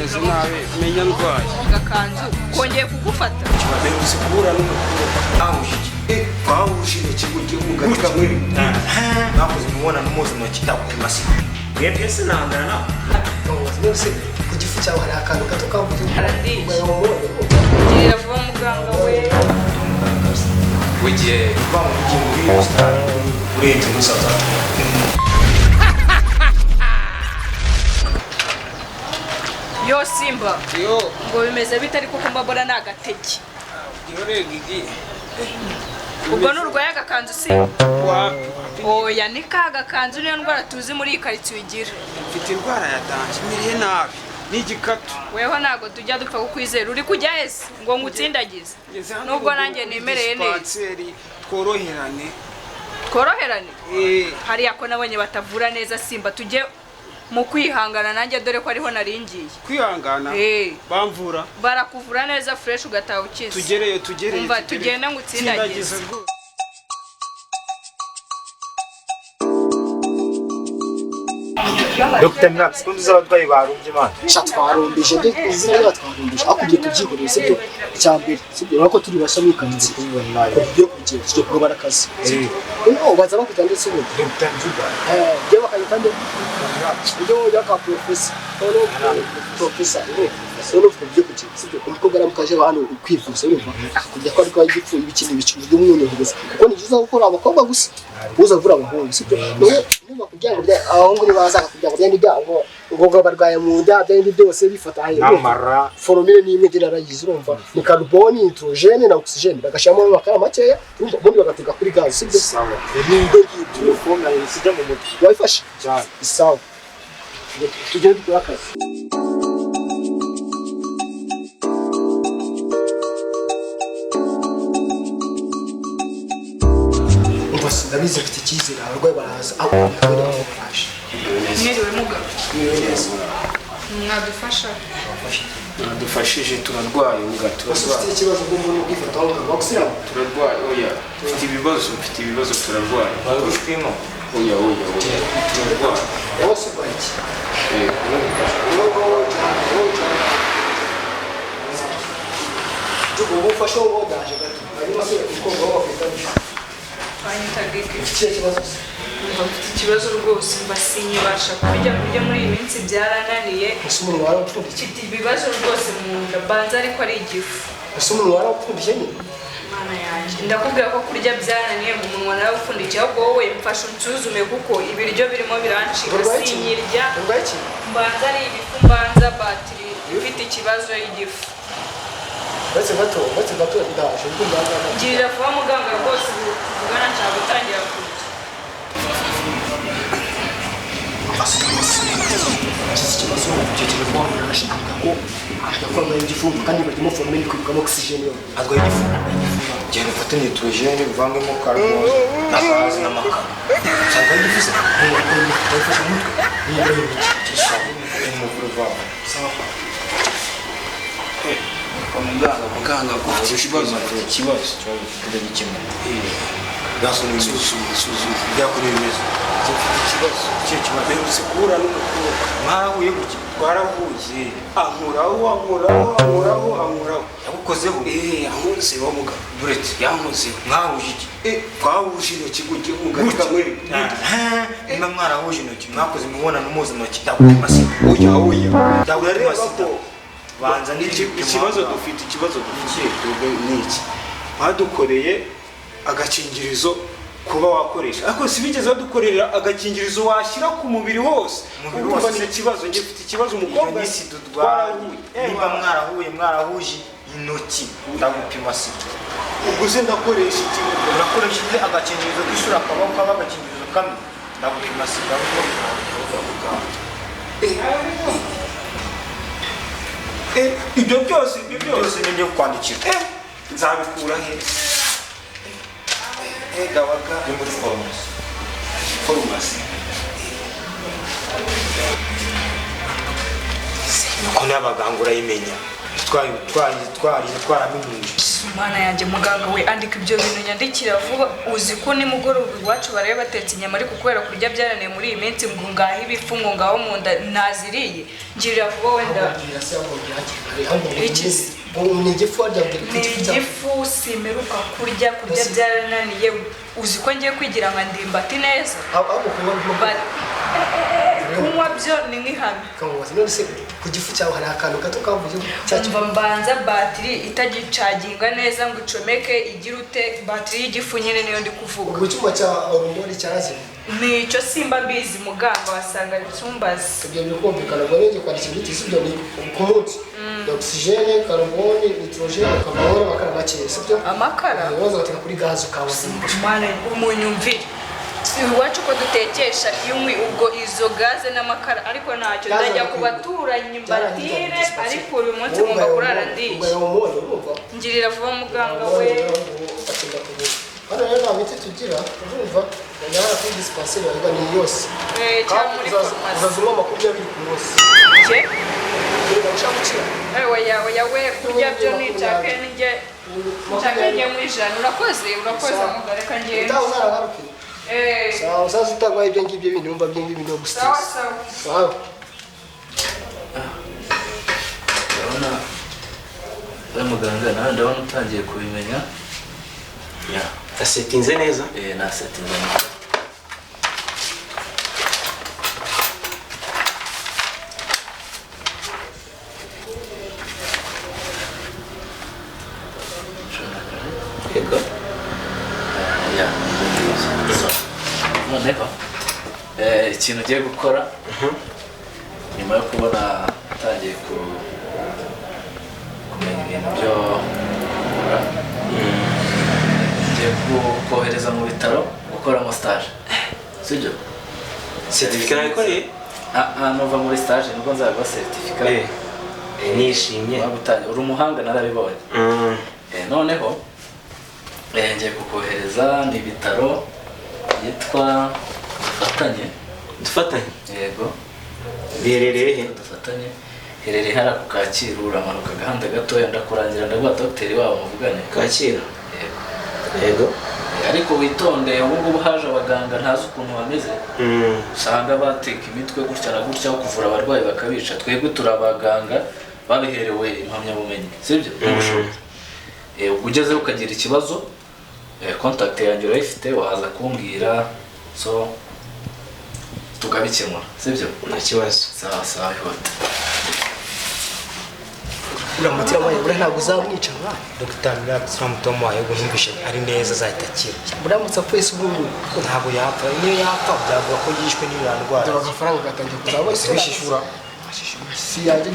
Meze nabi, menya ndwaye. Agakanzu kongeye kugufata. Mperutse guhura n'umukobwa. Twahuje intoki gutya ugatika muri. Mwakoze imibonano mpuzamibiri, ndagupima sida. Mwebwe sinangana nawe. Mbese ku gifu cyawe hari akantu gato kavuze? Aradiye. Girira vuba muganga we. Ugiye Uva mu bugingo bw'iyo busitani urenze muri South Africa. Yo Simba. Yo. Ngo bimeze bite ariko ko mbabona ni agateke? Gihore gigi. Ubwo nurwaye agakanzu Simba? Wapi wapi. Oya, ni ka gakanzu, niyo ndwara tuzi muri iyi karitsiye ugira. Mfite indwara ya danje, miriye nabi. Ni igikatu. Weho ntabwo tujya dupfa kukwizera. Uri kujya hese ngo ngutsindagize? Ngeze hano Nubwo ruguru nanjye kuri nemereye neza. Dispanseri tworoherane. Tworoherane? Eh. Hariya ko nabonye batavura neza Simba, tujye mu kwihangana nanjye dore ko ariho naringiye. Kwihangana. Eh. Bamvura. Barakuvura neza fresh ugataha ukize. Tugereyo tugereyo. Umva, tugereyo. tugende ngutsindagize. Tsindagiza rwose. Dr. Mirax, ko nzi abarwayi barumbye mana. Sha twarumbije, ndi izina rya twarumbije, ariko ibyo tubyihoreye, sibyo? Icya mbere, sibyo, urabona ko turi bashya muri karitsiye, tugiye kugenda tujye kurobara akazi, sibyo? Noneho baza bakwita ndetse ubundi Dr. Njuga. Njyewe bakanyita nde? Njyewe ujya kwa porofesa, noneho porofesa, noneho tugiye kugenda, sibyo? Umukobwa aramuka aje hano kwivuza, urumva akakubwira ko arwaye igifu, ibiki n'ibiki, ujye umworohereza kuko ni byiza gukora abakobwa gusa, uza avura abahungu, sibyo? Noneho niba kugira ngo abahungu nibaza akakubwira ngo byandi byango ngo barwaye mu nda, byandi byose bifata ahe? Namara. Foromire ni imwe narayize, urumva ni karuboni, nitrogene na oxygene, bagashyiramo amakara makeya, urumva ubundi bagateka kuri gaze, sibyo? Sawa. Ni ibyo ngibyo. Iyo fomula isijya mu mutwe. Wayifashe? Cyane. Sawa, tugende dukore akazi. Umva, ndabizi mfite icyizere, abarwayi baraza aho baraje. Mwiriwe mugabo. Mwiriwe neza. Mwadufasha? Mwadufashije, turarwaye ubwa Ese ufite turarwaye. ikibazo bw'umuntu ubwifataho ngo bagusiramwe? Turarwaye, oya. Mfite ibibazo, mfite ibibazo, turarwaye. Barushwimo. Oya oya oya. Turarwaye. Wowe se urwaye iki? Eh. Ubufasha wowe ndaje gato, hanyuma se umukobwa wawe bakwita? Banyita Gigi. Ikihe kibazo se? Umva, mfite ikibazo rwose, mba sinyibasha kurya, kurya muri iyi minsi byarananiye. Ese umuntu warawupfundikiye? Mfite ibibazo rwose mu nda, banza ariko ari igifu. Ese umuntu warawupfundikiye nyine? Mana yanjye, ndakubwira ko kurya byananiye ngo umunwa nawe upfundikiye, ahubwo wowe mfasha unsuzume kuko ibiryo birimo birancika. Urwaye iki? Sinyirya. Urwaye iki? Mbanza ari ibifu, mbanza batiri ifite ikibazo y'igifu. Uretse gato, uretse gato, ndaje ndumva ngaha. Girira vuba muganga rwose, ubu tuvugana nshaka gutangira kurya. Iki kibazo icyo kibazo warashaka ko agakorwa igifu kandi barimo foromine kwibwamo oxygene yo. Arwaye igifu. Genda ufate nitrogene uvangemo carbone na gaze n'amakara. Usanga igifu se. Wayifashe mu mutwe niyo y'ibiki. Ni umuvure uvaho. Sawa. Muganga, muganga, ufite ikibazo, mfite ikibazo. Ikibazo ufite gikemura. Eh. Byakora ibimeze. Suzuma, suzuma. Byakora ibimeze. Mfite ikibazo. Ikihe kibazo? Mperutse guhura n'umukobwa. Mwarahuye gutya. Twarahuye. Ankoraho, ankoraho, ankoraho, ankoraho. Yagukozeho. Eh, yankozeho mugabo. Buretse. Yankozeho. Mwahuje iki? Eh, twahuje intoki gutya ugatika muri. Niba mwarahuje intoki, mwakoze imibonano mpuzamibiri, ndagupima sida. Oya oya. Ndagupima Urareba sida. ko Banza n'igipimo. Ikibazo dufite, ikibazo dufite twebwe ni iki? Badukoreye agakingirizo kuba wakoresha, ariko si bigeze badukorera agakingirizo washyira ku mubiri hose. Umubiri Urumva wose. ni ikibazo, njye mfite ikibazo. Iyo Umukobwa ni sida urwaye. twarahuye. Niba mwarahuye mwarahuje intoki, ndagupima sida. Ubwo se ndakoresha iki? Urakoresha iki? Agakingirizo k'isura kabaho kaba agakingirizo kamwe, ndagupima sida. Eh, ibyo byose, ibyo byose. Byose ni ibyo kukwandikira. Eh, nzabikura he? Eh, gabaga. Ni muri farumasi. Farumasi. Ko n'abaganga urayimenya, twari twari twaramenyesha. Yesu mana yanjye, muganga we, andika ibyo bintu nyandikira vuba. Uzi ko nimugoroba iwacu baraye batetse inyama, ariko kubera kurya byarananiye muri iyi minsi ngo ngaho ibifu, ngo ngaho mu nda naziriye. Ngirira vuba wenda. Iki? Ni igifu warya? Ni igifu, simeruka kurya, kurya byarananiye. Uzi ko ngiye kwigira nka ndimbati neza? Ahubwo kunywa birimo? Kunywa byo ni nk'ihame. Kamubaza none se ku gifu cyawe hari akantu gato kavuye cya? Umva, mbanza batiri itagicaginga neza ngo icomeke igire ute, batiri y'igifu nyine niyo ndi kuvuga. Ubwo icyuma cya hormone cyarazimye? Nicyo simba mbizi muganga, wasanga cyumbazi. Ibyo biri kumvikana. Ubwo rero kwandika imiti, sibyo? Ni ku munsi ni oxygène, carbone, nitrogène, ukabona amakara makeya, sibyo? Amakara? Ubaza ugateka kuri gaze ukabona. Mana, umunyumvire, iwacu ko dutekesha inkwi, ubwo izo gaze n'amakara, ariko ntacyo. Gaze. Ndajya ku baturanyi mbatire, ariko uyu munsi ngomba kurara ndiye. Ubwo hormone, urumva? Ngirira vuba muganga we. Akenda kuvura hano rero nta miti tugira, urumva? Bajya hano kuri dispensaire bariga ni yose. Cyangwa muri farumasi. Uzaza unywa 20 ku munsi. Njye? Urumva ushaka gukira? Oya oya we, kurya byo nishake njye, nshake njye mu ijana. Urakoze, urakoze muganga, reka ngende. Utaha uzaragaruke. Sawa, uzaza utarwaye ibyo ngibyo bindi, urumva, ibyo ngibyo byo Sawa. gustress. Sawa. Sawa. Ndabona we muganga, nawe ndabona utangiye kubimenya ya. Asetinze neza. Nasetinze neza. 14. Yego. Ya, so noneho ikintu ugiye gukora nyuma yo kubona utangiye kumenya ibintu byo gukora, ngiye kohereza mu bitaro gukoramo stage, sibyo? Certificat nayikoreye. Ah, nuva muri stage nibwo nzaguha certificat. Nishimye. Waba utangiye, uri umuhanga, narabibonye. Noneho ngiye kukohereza, ni ibitaro byitwa Dufatanye. Dufatanye? Yego. Biherereye he? Dufatanye herereye hariya ku Kacyiru, uramanuka agahanda gatoya, ndakurangira, ndaguha dogiteri wabo muvugane. Kacyiru? Yego. Yego. Ariko witonde, ubu ngubu haje abaganga ntazi ukuntu bameze, usanga bateka imitwe gutya na gutya, aho kuvura abarwayi bakabica. Twebwe turi abaganga babiherewe impamyabumenyi, sibyo, n'ubushobozi. Ubwo ugezeyo ukagira ikibazo, contact yanjye urayifite, waza kumbwira, so tukabikemura, sibyo? Nta kibazo. Sawa sawa, ihute. Uriya muti wamuhaye buriya ntabwo uzamwica mwana? Dr. Relax, uriya muti wamuhaye ubwo numvise ari neza, azahita akira. Buramutse apfuye se ubu? Ntabwo yapfa. Niyo yapfa byavuga ko yishwe n'iriya ndwara. Dore agafaranga gatangiye kuzaba. Si wishishura. Si yanjye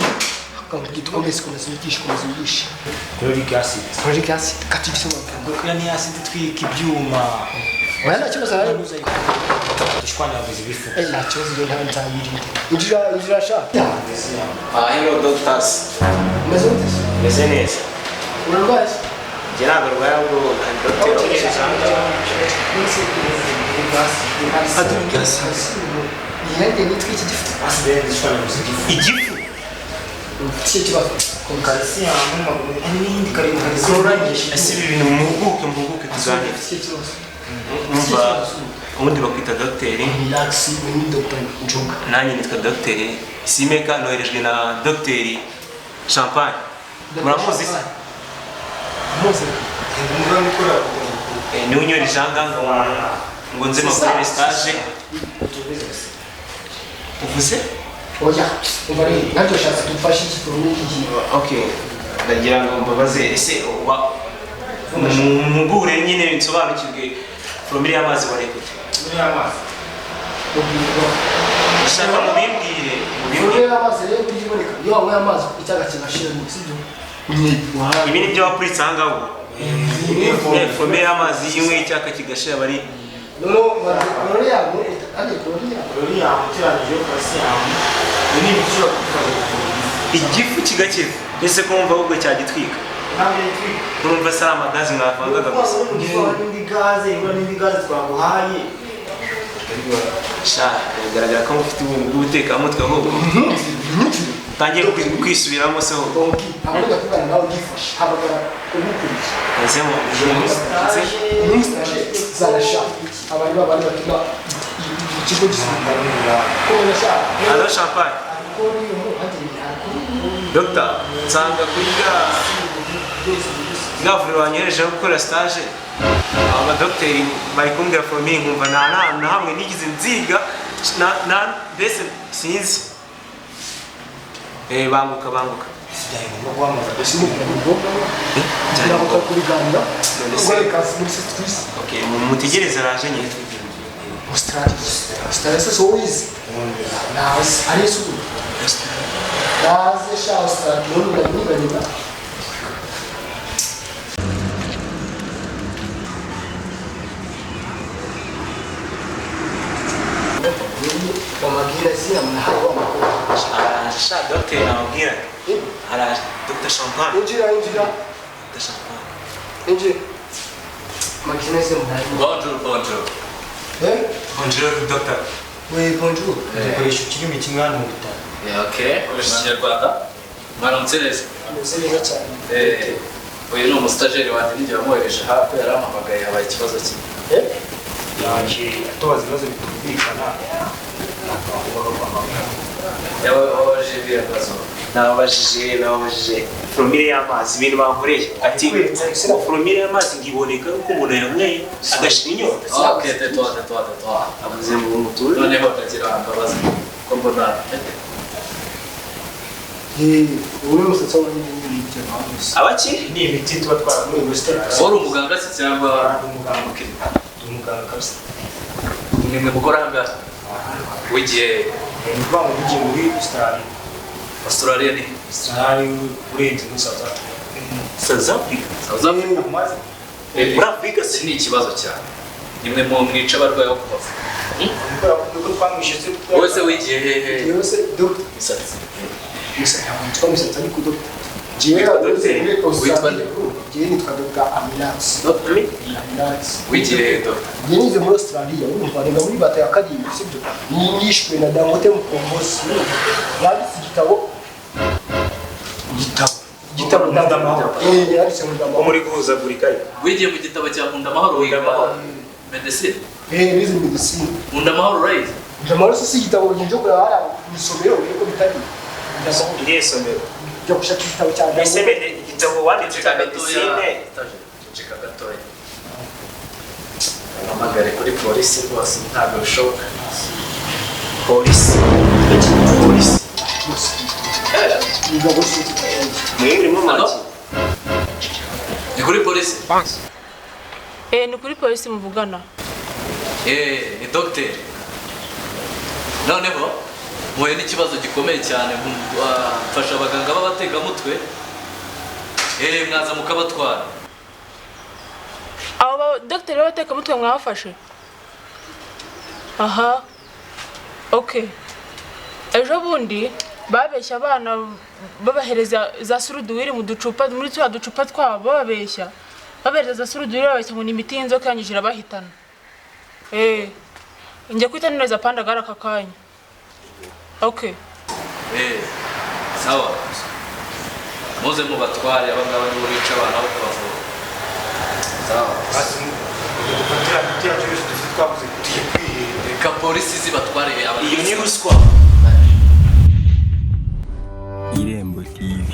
akambwira, komeza, komeza wigishe, komeza wigishe. Chloric acid. Chloric acid katugise mu Iriya ni acid itwika ibyuma. Oya, nta kibazo nawe. Dushwanyaguza ibifu. Nta kibazo, iyo nta nzayirinda. Injira, injira sha. Ah, hello doctors. Umeze ute se? Meze neza. Urarwaye se? Njye ntabwo arwaye, ahubwo hari dogiteri wamushyize. Iyi yanjye nitwa iki gifu? Acid dushwanyaguza igifu. Igifu? Ufite ikibazo? Calcium n'ibindi, calcium. Ese ibi bintu, muhuguke, muhuguke tuganire. Ufite ikibazo? Umva, ubundi bakwita dogiteri? Relax, ni Dr. Njuga. Nanjye nitwa dogiteri Simeka, noherejwe na dogiteri Champagne. Muramuzi se? Muzi. Umuganga ukora Niwe unyohereje aha ngaha ngo nze makorere stage. Uvuze? Oya, umva rero, nanjye ushatse dufashe iki foromire iki? Okay, ndagira ngo mbabaze, ese wa mpugure nyine nsobanukirwe, foromire y'amazi warekuye? Muri amazi. Ushaka mubimbwire, mubimbwire. Foromire y'amazi rero ujya iboneka iyo wanyweye amazi icyaga kigashiramo, sibyo? Ibi ni byo wapuritse aha ngaha ubu? Foromire y'amazi iyo unyweye icyaka kigashira bari Noneho korori yabo, kandi korori yabo. Chlorium uteranyijeho calcium, ibi ni imiti ishobora kugufasha kuvura igifu. Igifu kigakira ese ko wumva ahubwo cyagitwika? Ntabwo yitwika. Urumva se ari amagazi mwavangaga gusa? Mu gifu hari n'indi gaze ihura n'indi gaze twaguhaye. Sha, biragaragara ko mufite ubuntu bw'ubutekamutwe ahubwo. Utangiye kwisubiramo se ho. Donki, ntabwo njya kuvugana nawe ugifashe. Hamagara umukuriye. Ese mu Muri stage zanasha. Abantu babandi batuma ikigo gisubira. Komeza sha. Allo Champagne. Alcool yo mu hagiri alcool. Dr. Nsanga kuri bwa vuriro wanyoherejeho gukora stage, aba badogiteri bari kumbwira foromire nkumva nta na hamwe nigeze nziga, mbese sinzi. Banguka banguka. Kubiganira. Okay, mutegereze araje nyine. Australia. Australia se wowe nazi ari isuku. Nazi sha Australia none uranyibanyira. Wamagira zina mnahawa makuru. Araje sha dogiteri nababwira. Araje Dr. Champagne. Injira injira. Dr. Champagne. Injira. Magina zina mnahawa. Bonjour, bonjour. Eh? Bonjour docteur. Oui, bonjour. Dukoresha ikirimi kimwe hano mu bitaro. Yeah, okay. Koresha Ikinyarwanda. Mwaramutse neza. Meze neza cyane. Uyu ni umusitageri wanjye n'igihe wamwohereje hafi yarampamagaye habaye ikibazo cye. Yaje atubaza ibibazo bitumvikana. Yababajije ibibazo. Nababajije foromire y'amazi ibintu bankoreye. Ati foromire y'amazi ngiboneka uko umuntu yanyweye agashira inyota. Okay, tetwa tetwa tetwa. Avuze ngo muture. Noneho ndagira imbabazi ko mbona Wowe umusatsi wawe ni ibyo. Abaki? Ni imiti tuba twaraguye muri stage. Wari umuganga se cyangwa umuganga? Umuganga kabisa. Ni mwe mukora aha ngaha? Wigiye Ni ukuvuga ngo ugiye muri Australia. Australia ni Australia urenze muri South Africa. South Africa. South Africa. Muri Africa si ni ikibazo cyane. Ni mwe mu mwica abarwayi bo kubavura. Wowe se wigiye hehe? Yewe se doctor. Misatsi. Nitwa Misatsi ariko doctor. Jewe Witwa nde? Jewe nitwa Dr. Aminat. Aminat. Wigiye hehe doctor? Njye nize muri Australia, urumva niga muri bata ya karindwi, sibyo? Nigishwe na Dangote Mukombozi. Yanditse igitabo. Igitabo Nkundamahoro. Yanditse Nkundamahoro. Ko muri guhuzagurika. Wigiye mu gitabo cya Nkundamahoro wiga medecine? Nize medecine. Nkundamahoro urayizi? Nkundamahoro si igitabo njye kureba hariya mu isomero urebe ko bitari. Irihe somero? Jya gushaka igitabo cya Ese igitabo wanditse cya medecine? Ceceka gatoya. Hamagare kuri polisi rwose ntabwo bishoboka. Polisi. Polisi. Mwe murimo make. Ni kuri polisi? Ni kuri polisi muvugana. Ni docteur. Noneho muhuye n'ikibazo gikomeye cyane, mfasha abaganga b'abatekamutwe. Mwaza mukabatwara. Abo docteur b'abatekamutwe mwabafashe? Aha. Okay. Ejo bundi babeshya abana babahereza za suruduwiri mu ducupa, muri twa ducupa twabo bababeshya. Babahereza za suruduwiri babeshya ngo ni imiti y'inzoka yanyije irabahitana. Njya kwita neza panda gara aka kanya. Okay. Sawa. Muze mubatware aba ngaba nibo bica abana bo kubavura. Sawa. Dufatira imiti yacu yose dufite twabuze tugiye kwihera. Reka polisi zibatware aba. Iyo ni ruswa. Irembo TV.